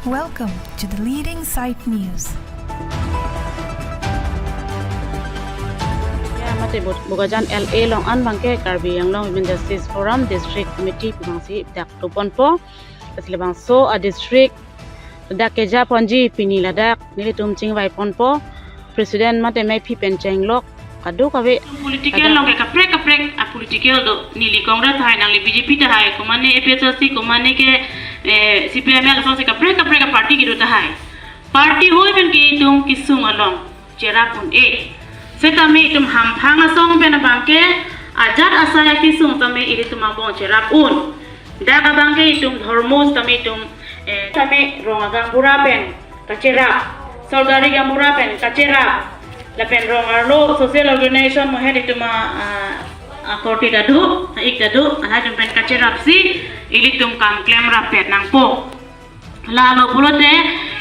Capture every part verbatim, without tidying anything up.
Welcome to the leading site news. Ya, mate Bo-, Bokajan L A along an abangke Karbi Anglong Women Justice Forum District Committee pu abangsi dak doponpo. Lasi labangso a district dak keja ponji pini ladak nelitum chingvai ponpo. President mate mephi pen chenglok kadokave. Political along ke kaprek kaprek a political do, neli Congress tahai, nangli B J P tahai, komane A P H L C, komane ke, eh, C P I M L, asonsi kaprek kaprek a party kedo tahai. Party hoi pen ke itum kesung along cherap un-e. Setame itum hamphang asong pen abangke ajat asai akesung tame ilitum angbong cherap un. Dak abangke itum dhormo tame itum, eh, tame rong agaonbura pen kacherap, sorkari gaonbura pen kacherap, lapen rong arlo social organization mohet itum a, a, akorte ta do, a-ik ta do, lahai atum pen kacherapsi ilitum kam klem rapet nangpo. Lalo pulote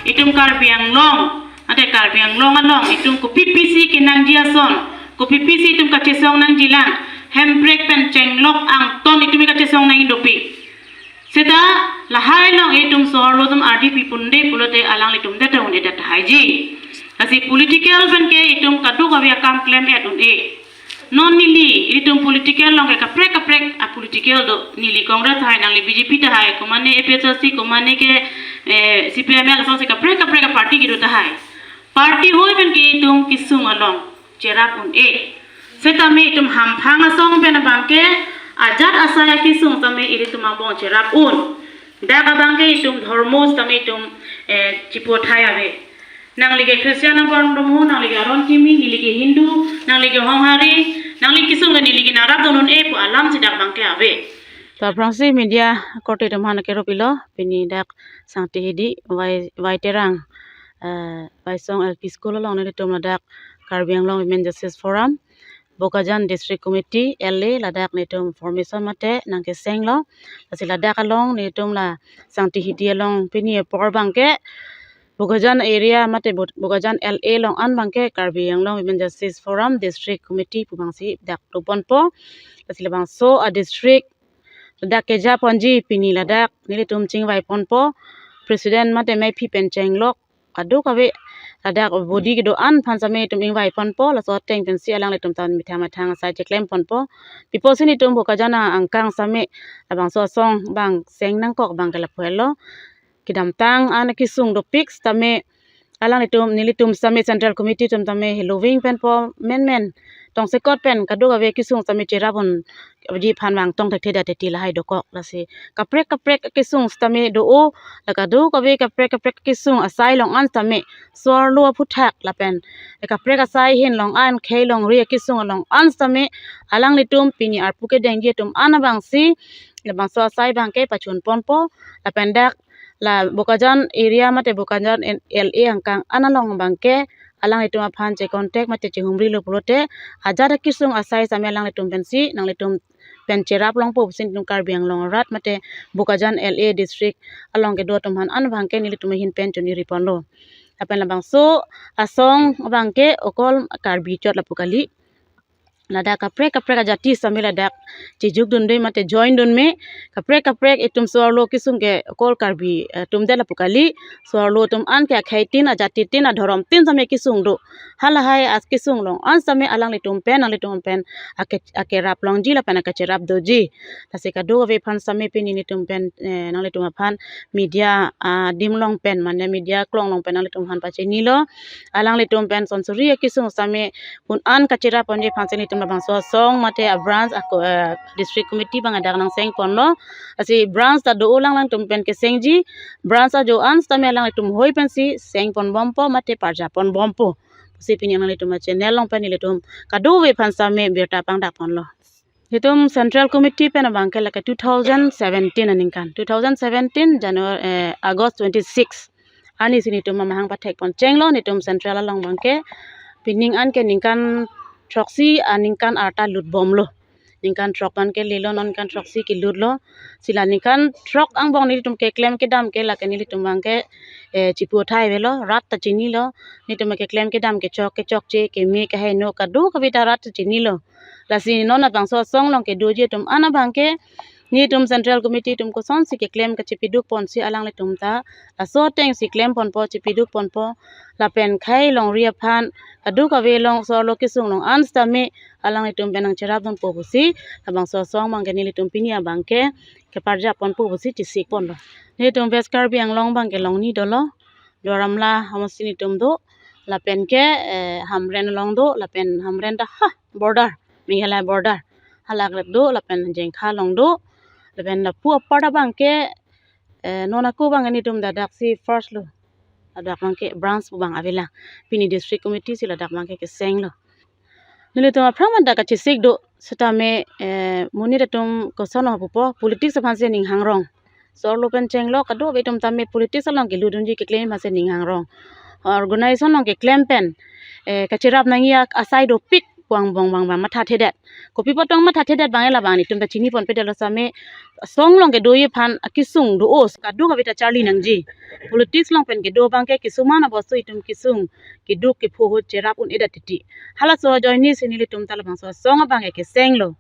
itum Karbi Anglong, ante Karbi Anglong along itum kopi pisi kenangji ason, kopi pisi itum kachesong nangjilang, hemprek pen chenglok angton itum kachesong nangji dopik. Seta lahai along itum so-arlo atum ardi pipunde pulote alanglitum det un-edet haiji. Lasi political pen ke itum kadokave akam klem-et un-e. Non neli, itum political along ke kaprek kaprek a political do, neli Congress tahai, nangli B J P tahai, komane A P H L C, komane ke, eh, C P I M L, asonsi kaprek kaprek a party kedo tahai. Party hoi pen ke itum kesung along cherap un-e. Setame itum hamphang asong pen abangke ajat asai akesung tame ilitum angbong cherap un. Dak abangke itum dhormo tame itum, eh, chipo thai ave. Nangli ke Christian angbong domo, nangli ke Aron Kimi, neli ke Hindu, nangli ke Honghari, nangli kesung ke neli ke nangrap dun un-e pu alamsi dak abangke ave. To aphrangsi media korte atum aphan kerop-ilo, pini dak Sangti Hidi, Vai, Vai Terang, eh, Vaisong L P School along nelitum ladak Karbi Anglong Women Justice Forum, Bokajan District Committee, L A, ladak nelitum formation mate nangkesenglo. Lasi ladak along nelitum la Sangti Hidi along pini apor abangke Bokajan area mate Bo-, Bokajan L A along an abangke Karbi Anglong Women Justice Forum District Committee pu abangsi dak doponpo. Lasi labangso a district dak keja ponji pini ladak nelitum chingvai ponpo. President mate mephi pen chenglok kadokave ladak body kedo-an aphan tame itum ingvai ponpo, laso ateng pensi alanglitum tan methang methang asai cheklem ponpo. Pi apotsi nelitum Bokajan angkang tame labangso asong abang seng nangkok abangke lapu helo. Kedamtang an kesung dopik tame alanglitum, nelitum tame Central Committee atum tame helo ving penpo menmen. Tongsekot pen kadokave kesung tame cherap unji aphan vangtong thekthedet titi lahai dokok. Lasi kaprek kaprek kesung tame do-o, la kadokave kaprek kaprek kesung asai along an tame so-arlo aphuthak lapen kaprek asai ahin along an, khei longri akesung along an tame alanglitum pini arpu kedengji atum an abangsi labangso asai abangke pachun ponpo. Lapen dak la Bokajan area mate Bokajan L A angkang an along abangke alanglitum aphan che contact mate chehumrilo pulote ajat akesung asai tame alanglitum pensi nanglitum pen cherap longpo pusi nelitum Karbi Anglong arat mate Bokajan L A district along kedo atum aphan an abangke nelitum ahin pen choniri ponlo. Lapen labangso asong abangke okol Karbi chot lapu kali. Ladak kaprek kaprek ajati tame ladak chejuk dunde mate join dunme. Kaprek kaprek itum so-arlo kesung ke okol Karbi, eh, atum det lapu kali. So-arlo atum an ke akhei tin, ajati tin, adhorom tin tame kesung do. Halahai akesung along an tame alanglitum pen, nanglitum pen ake, akerap longji lapen akecherap doji. Lasi kadokave aphan tame pini nelitum pen, eh, nanglitum aphan media, ah, adim along pen, mane media aklong along pen nanglitum aphan pachinilo. Alanglitum pen sonsuri akesung tame un-an kacherap ponji aphansi nelitum labangso asong mate a branch ako, eh, district committee abang adak nangseng ponlo. Lasi branch ta do-o, alanglitum pen kesengji, branch ajo an tame alanglitum hoi pensi seng ponbompo mate parja ponbompo pusi pini nanglitum channel along pen nelitum kadokave aphan tame birta pangdak ponlo. Nelitum Central Committee pen abangke lake two thousand seventeen aningkan, two thousand seventeen January, eh, August twenty-six arnisi nelitum amahang pathek pon chenglo. Nelitum Central along abangke pining an ke ningkan throksi aningkan arta lutbomlo. Ningkan throk abangke lelo, non ningkan throksi kelutlo. Lasi la ningkan throk angbong nelitum keklem kedam ke lake nelitum abangke, eh, chipu thai avelo, rat ta chinilo. Nelitum keklem kedam kechok kechokche, keme kaheno kadokave ta rat ta chinilo. Lasi non labangso asong along kedoji atum an abangke Nelitum Central Committee atum kosonsi keklem kachipiduk ponsi alanglitum ta laso atengsi klem ponpo, chipiduk ponpo. Lapen khei longri aphan, kadokave along so-arlo kesung along an sitame alanglitum pen nangcherap dunpo pusi, labangso asong abangke nelitum pini abangke keparjap ponpo pusi chesik ponlo. Nelitum West Karbi Anglong abangke longni dolo, Duar Amla amosi nelitum do, lapen ke, eh, Hamren along do, lapen Hamren ta ha border, Meghalaya border, halak do, lapen Jengkha along do, lapen lapu apar abangke, eh, non ako abangke nelitum ladak si first lo, ladak abangke branch pu abang avelang, pini district committee si ladak abangke kesenglo. Nelitum aphrang manta kachesik do, sitame, eh, monit atum koson ho pupo, politics aphansi ning hangrong. So-arlo pen chenglok kadokave atum tame politics along keludunji keklem aphansi ning hangrong. Organization along keklem pen, eh, kachirap nangji asai dopik pu angbong abang abang mathathedet. Kopi apot tong mathathedet abang labang nelitum ta chini ponpedetlo sitame asong along kedoji aphan akesung do-o kadokave ta charli nangji. Politics along pen kedo abangke kisuman abostu itum kesung keduk kepho ahut cherap un-edet titi. Halaso ajoine si nelitum ta labangso asong abangke kesenglo.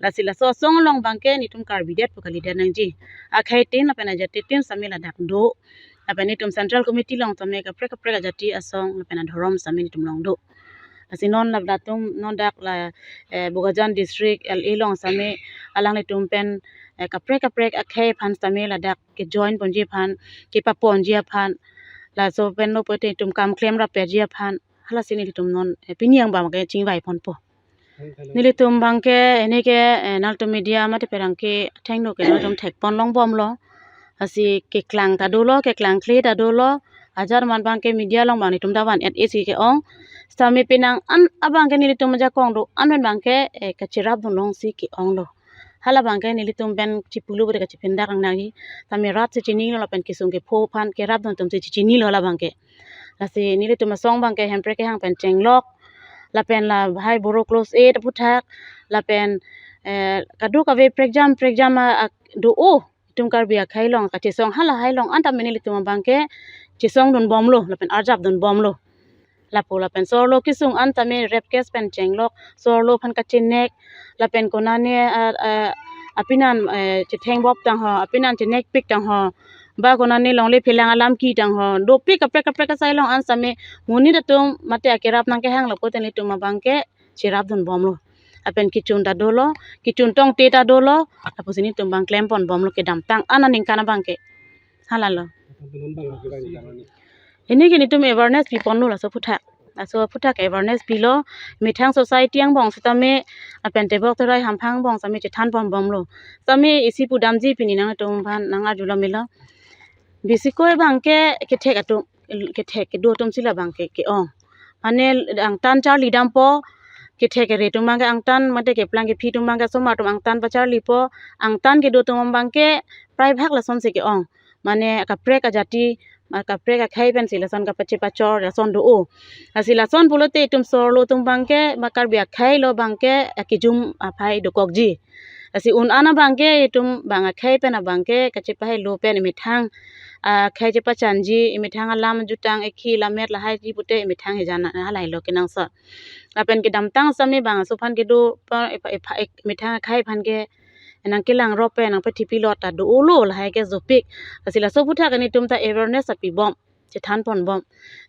Lasi laso asong along abangke nelitum Karbi det pu kalidet nangji. Akhei tin lapen ajati tin sitame ladak do. Lapen nelitum Central Committee along sitame kaprek kaprek ajati asong lapen adhorom sitame nelitum along do. Lasi non ladak atum non dak la, eh, Bokajan district L A along sitame alanglitum pen, eh, kaprek kaprek akhei aphan sitame ladak kejoin ponji aphan, kepaponji aphan, laso pen lo pote itum kam klem rapji aphan, halasi nelitum non, eh, pini abangke chingvai ponpo. Nelitum abangke, ene ke, eh, nangtum media mate pherangke athengno ke nangtum thek pon longbomlo. Lasi keklang ta dolo, keklangkle ta dolo. Ajat amat abangke media along abang nelitum ta van-et-e si ke-ong. Sitame penang an abangke nelitum ajakong do-an pen abangke, eh, kachirap dun longsi ke-onglo. Hala abangke nelitum pen chipulo bore kachiphindak ang nangji. Sitame rat si chinilo lapen kesung kepho aphan kerap dun atum si chinilo hala abangke. Lasi nelitum asong abangke Hemprek kehang pen chenglok, lapen lahai Boro Clause eight aphuthak, lapen, eh, kadokave prekjam prekjam a, a, do-o itum Karbi akhei along kachesong, halahai along an tame nelitum abangke chesong dunbomlo lapen arjap dunbomlo. Lapu lapen so-arlo kesung an tame rape case pen chenglok, so-arlo aphan kachenek, lapen konane, ah, ah, apinan, eh, chetheng bop tang ho, apinan chenekpik tang ho, ba konane longle phelang alam ki tang ho, dopik kaprek kaprek asai along an sitame monit atum mate akerap nangkehanglo pote nelitum abangke cherap dunbomlo. Lapen kechun ta dolo, kechun tongte ta dolo, lapusi nelitum abang klem ponbomlo kedamtang an aningkan abangke. Halalo. Ene ke nelitum awareness piponlo laso aphuthak. Laso aphuthak awareness pilo, methang society angbong sitame, lapen tebok terai hamphang angbong sitame chethan ponbomlo. Sitame isi pudamji pini nangtum aphan nang-arjulo melo. Besi koi abangke kethek atum, kethek kedo atum si labangke ke-ong. Mane angtan charli dampo, kethek kere atum abangke angtan, mate keplang kephi atum abangke asomar atum angtan pacharlipo, angtan kedo atum abangke praibhag lasonsi ke-ong. Mane kaprek ajati, ma kaprek akhei pensi lason kapachepachor lason do-o. Lasi lason pulote itum so-arlo atum abangke, ma Karbi akhei lo abangke, akejum aphai dokokji. Lasi un-an abangke itum abang akhei pen abangke kachepahelo pen emethang, ah, akhei chepachanji, emethang alam jutang ekhi lamet lahaiji pute emethang ejan halailo kenangsot. Lapen kedamtang sitame bang aso aphan kedo pa, epha, epha, ek, emethang akhei aphan ke nangkelang rop pen nangpathipilot ta do-olo lahai ke dopik. Lasi laso aphuthak nelitum ta awareness apibom, chethan ponbom.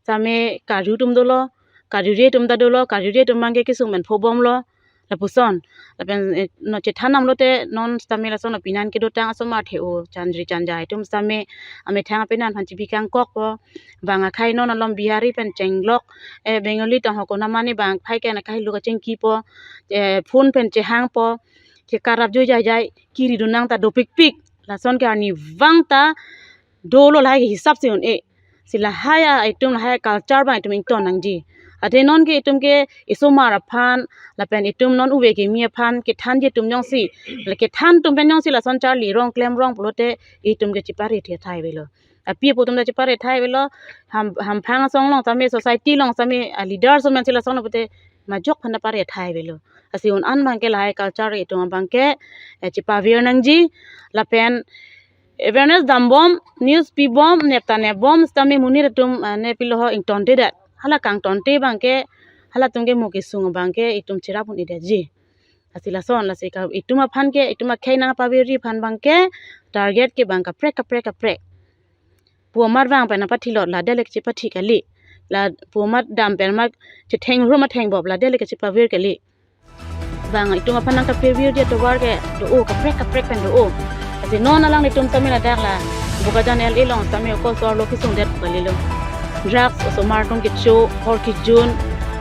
Sitame karju atum dolo, karjuri atum ta dolo, karjuri atum abangke kesung pen phobomlo, lapuson. Lapen, eh, no chethan damlote non sitame lason apinan kedotang asomar the-o, chanri chanjai atum sitame amethang apinan aphan chipi kangkokpo. Bang akhei non alom Bihari pen chenglok, eh, Bengali tang ho konamane bang akhei ke na kahelo kachingkipo, eh, phone pen chehangpo, chekarap joi jai jai, kiri dunang ta dopikpik. Lason ke arnivang ta dolo lahai ke hisap si un-e. Si lahai a itum lahai culture abang itum ington nangji. Athe non ke itum ke isomar aphan, lapen itum non uve kimi aphan, kethanji atum jongsi, la kethan atum pen jongsi lason charli rong klem rong pulote itum ke chipare the thai avelo. Api apo atum ta chipare thai avelo, ham, hamphang asong along sitame, society along sitame, a leader so men si lason lo pute majok aphan ta pare thai avelo. Lasi un-an abangke lahai culture itum abangke, eh, chipavir nangji, lapen awareness dambom, news pibom, nepta nepbom, sitame monit atum, eh, ne pilo ho ingtontedet. Hala kangtonte abangke, halatum ke mo kesung abangke itum cherap un-edetji. Lasi lason, lasi ka itum aphan ke, itum akhei nangpavirji aphan abang ke target ke abang kaprek kaprek kaprek. Pu amat vang pen nangpathilot la adet le kachepathi kali. La pu amat dam pen amat chetheng rum atheng bop la adet le kachepavir kali. Bang itum aphan nangkapavirji atovar ke do-o, kaprek kaprek pen do-o. Lasi non alanglitum tame ladak la Bokajan L A along tame okosor lo kesungdet kalilo. Drugs osomar atum kecho, hor kejun,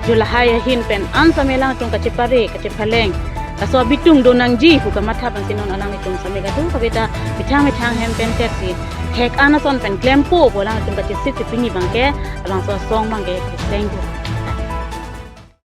jo lahai ahin pen an tame alangtum kachepare, kachephaleng. Laso abitung do nangji pu kamatha abangsi non alanglitum tame kadokave ta methang methang hem pen tet si thek an ason pen klempo pu alangtum kachesik si pini abang ke, labangso asong abang ke keseng pu.